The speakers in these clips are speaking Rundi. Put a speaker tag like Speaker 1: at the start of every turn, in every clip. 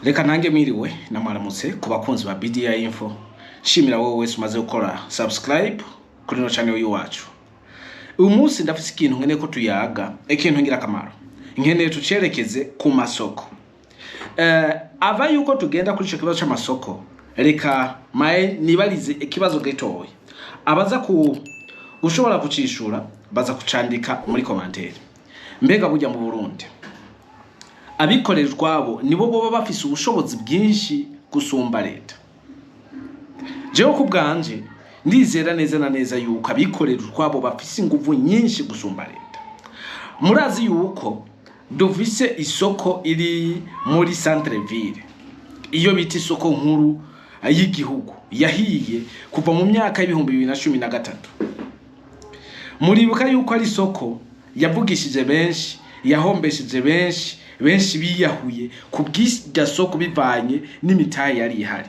Speaker 1: Reka nange mwiriwe namwaramutse ku bakunzi ba BDI Info. Shimira wowe wese umaze gukora subscribe kuri no channel y'iwacu. Uyu munsi ndafise ikintu nkeneye ko tuyaga, ikintu ngirakamaro. Nkeneye tucerekeze ku masoko. Ava yuko tugenda kuri ico kibazo c'amasoko, reka maye nibarize ikibazo gitoya. Abaza ku ushobora kucishura baza kucandika muri commentaire. Mbega burya mu Burundi abikorera utwabo nibo boba bafise ubushobozi bwinshi gusumba leta? Jewe ku bwanje ndizera neza na neza yuko abikorera utwabo bafise inguvu nyinshi gusumba leta. Murazi yuko dufise isoko iri muri centre ville, iyo bita isoko nkuru y'igihugu, yahiye kuva mu myaka y'2013. Muribuka yuko ari isoko yavugishije benshi, yahombesheje benshi, benshi biyahuye ku bw'irya soko bivanye n'imitahe yari ihari.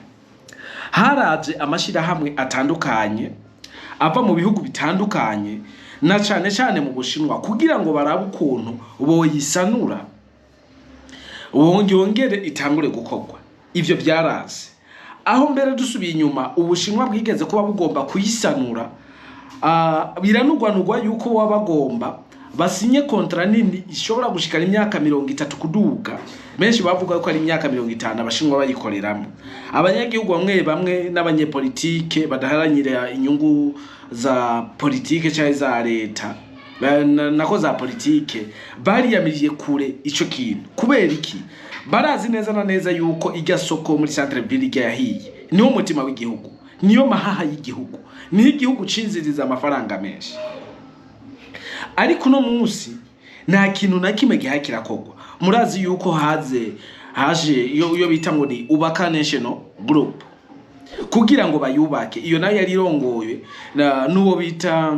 Speaker 1: Haraje amashirahamwe atandukanye ava mu bihugu bitandukanye, na cane cane mu Bushinwa, kugira ngo barabe ukuntu boyisanura yongere itangure gukorwa. Ivyo vyaraze aho mbere dusubiye inyuma, Ubushinwa bwigeze kuba bugomba kuyisanura, biranugwanugwa yuko baba bagomba basinye contrat nini ishobora gushikana imyaka 30 kuduga. Benshi bavuga ko ari imyaka 50 Abashinwa bayikoreramo. Abanyagihugu bamwe bamwe n'abanyepolitike badaharanira inyungu za politike canke za leta, nako za politike, bariyamiriye kure ico kintu. Kubera iki? Barazi neza na neza yuko irya soko muri centre ville irya yahiye niwo mutima w'igihugu, niyo mahaha y'igihugu, niho igihugu cinziriza amafaranga menshi. Ariko uno munsi nta kintu na kimwe gihaye kirakorwa. Murazi yuko haze haje iyo bita ngo ni Ubaka National Group kugira ngo bayubake. Iyo nayo yari irongoye n'uwo bita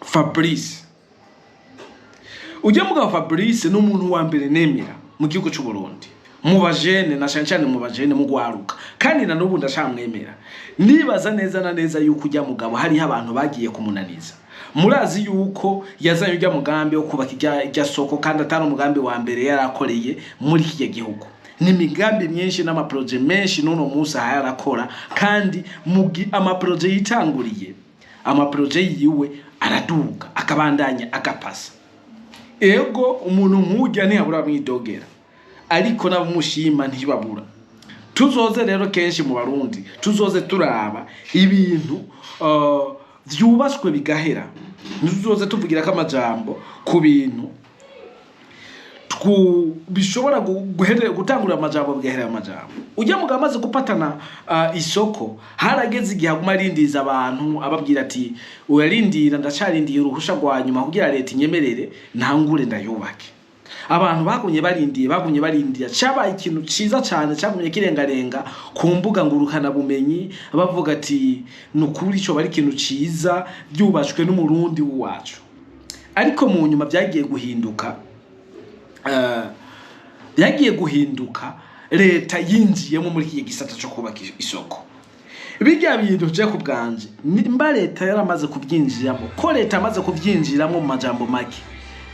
Speaker 1: Fabrice. Ujya mugabo Fabrice ni umuntu wa mbere nemera mu gihugu cy'u Burundi mu bajene, na cyane cyane mu bajene, mu gwaruka, kandi na n'ubu ndacamwemera. Nibaza neza na neza yuko ujya mugabo hariho abantu bagiye kumunaniza. Murazi yuko yazanye ujya mugambi wo kubaka ijya soko, kandi atari umugambi wa mbere yarakoreye muri iki gihugu. Ni imigambi myinshi n'ama projets menshi n'uno munsi aha yarakora, kandi ama projets yitanguriye, ama projets yiwe araduga, akabandanya agapasa. Ego, umuntu nk'ujya ntihabura mwidogera, ariko n'abamushima ntibabura. Tuzoze rero kenshi mu Barundi tuzoze turaba ibintu vyubatswe bigahera, ntituzoze tuvugira ko amajambo ku bintu bishobora gutangurira amajambo bigahera amajambo. Ujya mugabo amaze gupatana isoko, harageze igihe aguma arindiza abantu, ababwira ati: "Uyarindira, ndacarindiye uruhusha rwa nyuma kugira leta inyemerere ntangure ndayubake." Abantu bagumye barindiye, bagumye barindiye. Cabaye ikintu ciza cane cagumye kirengarenga ku mbuga ngurukana bumenyi, bavuga ati: "Ni ukuri ico bari ikintu ciza byubashwe n'Umurundi wacu." Ariko mu nyuma byagiye guhinduka, byagiye guhinduka leta yinjiyemo muri iki gisata cyo kubaka isoko. Bijya bintu je ku bwanje, nimba leta yaramaze kubyinjiramo, ko leta yamaze kubyinjiramo, mu majambo make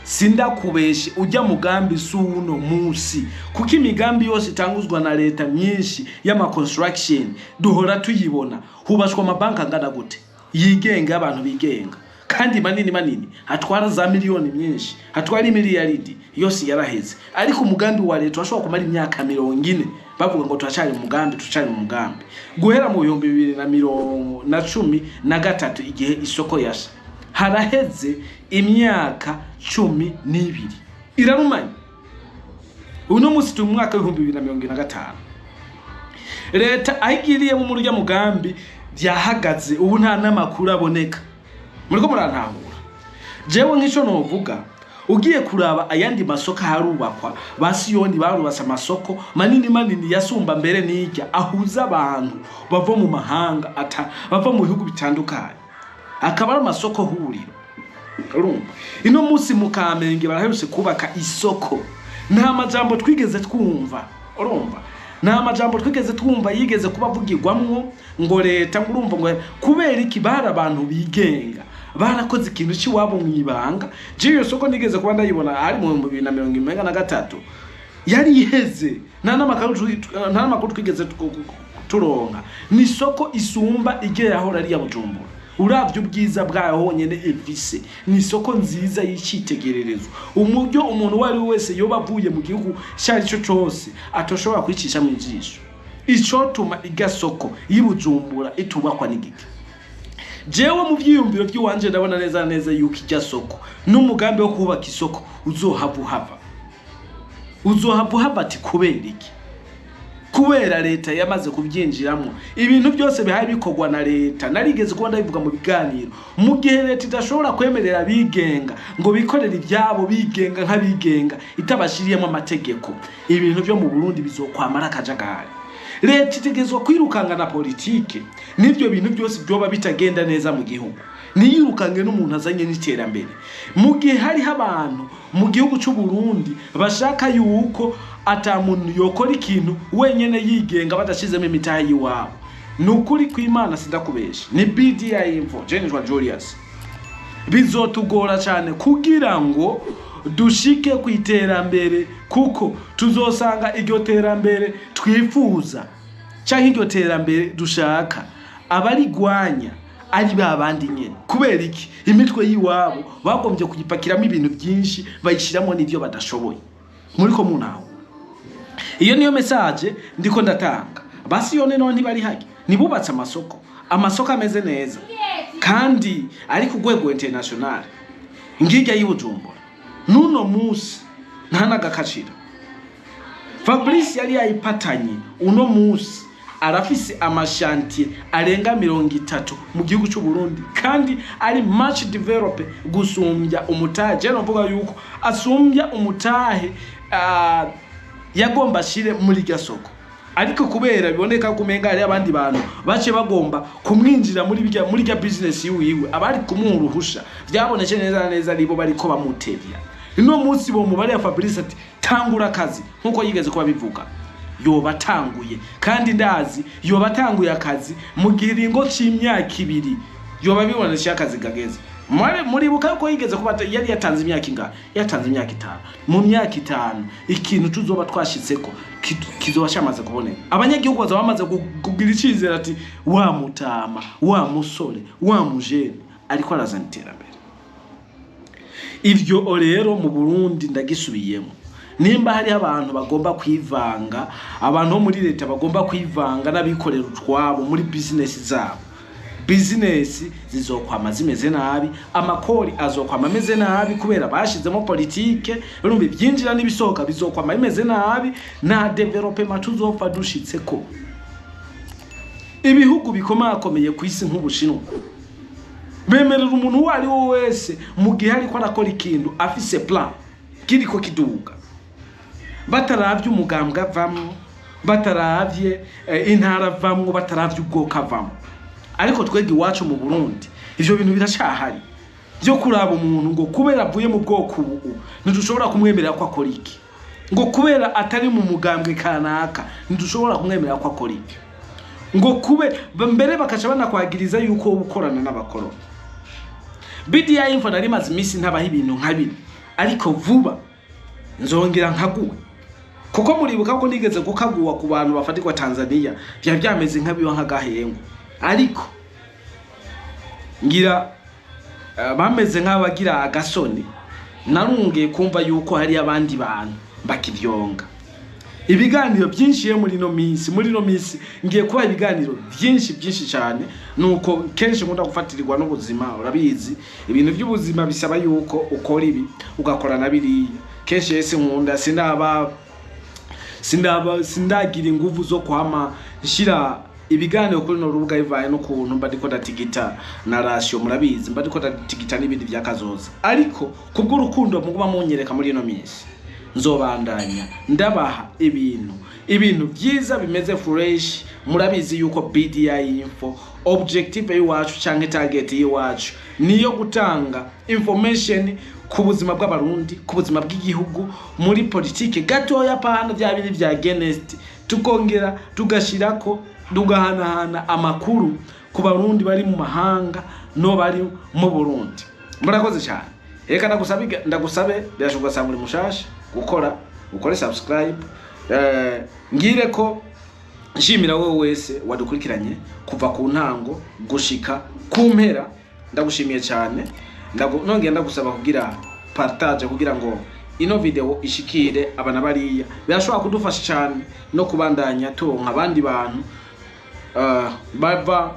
Speaker 1: sindakubeshe, ujya mugambi si uno munsi, kuko imigambi yose itanguzwa na leta myinshi y'ama construction duhora tuyibona. Hubashwa amabanki angana gute yigenga, abantu bigenga, kandi manini manini, hatwara za miliyoni myinshi, hatwara imiliyaridi, yose yaraheze. Ariko umugambi wa leta washobora kumara imyaka 40 bavuga ngo turacari mu mugambi, turacari mu mugambi. Guhera mu 2013 igihe isoko yasha, haraheze imyaka 12 irarumanye. Uno munsi turi mu mwaka w'2025. Leta aho igiriyemo muri urya mugambi byahagaze, ubu nta n'amakuru aboneka. Muriko murantahura? Jewe nk'ico novuga, ugiye kuraba ayandi masoko harubakwa, ba Siyoni barubatse amasoko manini manini yasumba mbere n'ijya, ahuza abantu bava mu mahanga, ata bava mu bihugu bitandukanye, akaba ari amasoko huriro. Urumva ino munsi mu Kamenge baraherutse kubaka isoko, nta majambo twigeze twumva. Urumva nta majambo twigeze twumva yigeze kuba avugirwamwo ngo leta, ngo urumva ngo kubera iki. Bari abantu bigenga, barakoze ikintu cy'iwabo mu ibanga. Jewe iyo soko nigeze kuba ndayibona ari mu 2043. Yari iheze, nta n'amakuru twigeze turonka. Ni isoko isumba igera yahora ari iya Bujumbura. Uravye ubwiza bwayo honyene ifise, ni isoko nziza y'icitegererezo, umuryo umuntu uwo ari we wese yoba avuye mu gihugu icyo ari cyo cose atoshobora kwicisha mu ijisho. Icotuma irya soko y'i Bujumbura itubakwa n'igiki? Jewe mu vyiyumviro vy'iwanje ndabona neza neza yuko irya soko n'umugambi wo kubaka isoko uzohava uhava, uzohava uhava. Ati kubera iki? Kubera leta yamaze kubyinjiramo. Ibintu byose bihaye bikorwa na leta. Narigeze kuba ndabivuga mu biganiro: mu gihe leta idashobora kwemerera abigenga ngo bikorere ibyabo bigenga nk'abigenga, itabashiriyemo amategeko, ibintu byo mu Burundi bizokwamara akajagari. Leta itegerezwa kwirukanga na politike n'ibyo bintu byose byoba bitagenda neza mu gihugu, ntiyirukange n'umuntu azanye n'iterambere. Mu gihe hariho abantu mu gihugu cy'u Burundi bashaka yuko ata muntu yokora ikintu wenyene yigenga badashizemo imitahe y'iwabo, ni ukuri kw'Imana, sindakubesha, ni BDI Info, Jennifer Julius, bizotugora cyane kugira ngo dushike ku iterambere, kuko tuzosanga iryo terambere twifuza cyangwa iryo terambere dushaka abarigwanya ari ba bandi nyene. Kubera iki? Imitwe y'iwabo bagombye kuyipakiramo ibintu byinshi, bayishyiramo n'ibyo badashoboye. Muri ko munaho, iyo niyo message ndiko ndatanga. Basi yone none ntibari hajya, nibubatse amasoko, amasoko ameze neza kandi ari ku rwego international. Ngirya y'i Bujumbura n'uno munsi nta n'agakacira Fabrice yari yayipatanye. Uno munsi arafise ama chantier arenga 30 mu gihugu cy'u Burundi, kandi ari much develop gusumbya umutahe. Je novuga yuko asumbya umutahe yagomba ashire muri irya soko, ariko kubera biboneka ko umenga hari abandi bantu bace bagomba kumwinjira muri rya business yiwiwe, abari kumuha uruhusha byaboneke neza na neza aribo bariko bamutevya. Ino munsi bo mubare ya Fabrice ati tangura akazi, nkuko yigeze kuba bivuga, yoba atanguye, kandi ndazi yoba atanguye akazi mu giringo c'imyaka 2, yoba bibonesha akazi gageze. Muribuka yuko yigeze kuba yari yatanze imyaka ingana, yatanze imyaka 5. Mu myaka 5 ikintu tuzoba twashitseko kizoba cyamaze kuboneka. Abanyagihugu bazaba bamaze kugira icizere ati wa mutama, wa musore, wa mujene ariko arazana iterambere. Ivyo rero mu Burundi ndagisubiyemo: nimba hariho abantu bagomba kwivanga, abantu bo muri leta bagomba kwivanga n'abikorera utwabo muri business zabo, business zizokwama zimeze nabi, amakori azokwama ameze nabi kubera bashizemo politike. Urumva, ibyinjira n'ibisohoka bizokwama bimeze nabi, nta développement tuzopfa dushitseko. Ibihugu bikomakomeye ku isi nk'Ubushinwa bemerera umuntu uwo ari we wese mu gihe ariko arakora ikintu afise plan kiriko kiduga, bataravye umugambwe avamwo, bataravye intara avamwo, bataravye ubwoko avamwo. Ariko twebwe iwacu mu Burundi ivyo bintu biracahari byo kuraba umuntu ngo kubera avuye mu bwoko ubu ntidushobora kumwemerera ko akora iki, ngo kubera atari mu mugambwe kanaka ntidushobora kumwemerera ko akora iki, ngo kube mbere bakaca banakwagiriza yuko wowe ukorana n'abakoroni. BDI Info nari maze iminsi ntabaho ibintu nka bino, ariko vuba nzongera nkaguwe, kuko muribuka ko nigeze gukaguwa ku bantu bafatirwa Tanzania, byari byameze nk'abiba nk'agahengo, ariko ngira bameze nk'abagira agasoni. Narungeye kumva yuko hari abandi bantu bakivyonga. Ibiganiro byinshi muri no minsi ngiye kuba ibiganiro byinshi byinshi cyane, nuko kenshi nkunda gufatirirwa n'ubuzima. Urabizi, ibintu by'ubuzima bisaba yuko ukora ibi ugakora na biriya. Kenshi yese nkunda sindaba sindagira inguvu zo kwama nshira ibiganiro kuri no rubuga bivaye n'ukuntu mba ndiko ndatigita na ration. Murabizi, mba ndiko ndatigita n'ibindi byakazoza, ariko kubw'urukundo muguma munyereka muri ino minsi nzobandanya ndabaha ibintu byiza bimeze fresh. Murabizi yuko BDI Info objective y'iwacu canke target y'iwacu niyo gutanga information ku buzima bw'Abarundi, ku buzima bw'igihugu, muri politike gatoya pana bya biri vya genest, tukongera tugashirako tugahanahana amakuru ku Barundi bari mu mahanga no bari mu Burundi. Murakoze cyane. Reka ndagusabe, birashoboka ugasanga uri mushasha gukora. Ukore subscribe. Ngire ko nshimira wowe wese wadukurikiranye kuva ku ntango gushika ku mpera. Ndagushimiye cyane. Nongera ndagusaba kugira partage kugira ngo ino video ishikire abana bariya. Birashobora kudufasha cyane no kubandanya turonka abandi bantu bava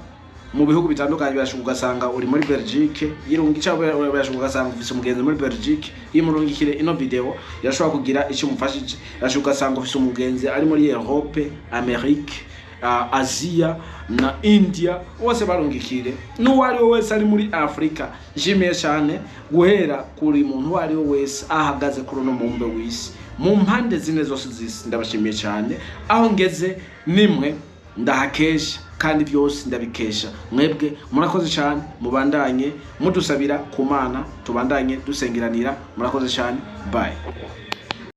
Speaker 1: mu bihugu bitandukanye. Birashoboka ugasanga uri muri Belgique, yirungi, cyangwa birashoboka ugasanga ufise umugenzi muri Belgique, yimurungikire ino video, irashobora kugira icyo umufashije. Birashoboka ugasanga ufise umugenzi ari muri Europe, Amerique, Asia na India, bose barungikire, n'uwo ari we wese ari muri Afrika. Nshimiye cyane guhera kuri muntu uwo ari we wese ahagaze kuri uno mubumbe w'isi, mu mpande zine zose z'isi. Ndabashimiye cyane. Aho ngeze nimwe ndahakesha, kandi byose ndabikesha mwebwe. Murakoze cyane. Mubandanye mudusabira ku Mana, tubandanye dusengeranira. Murakoze cyane. Bye.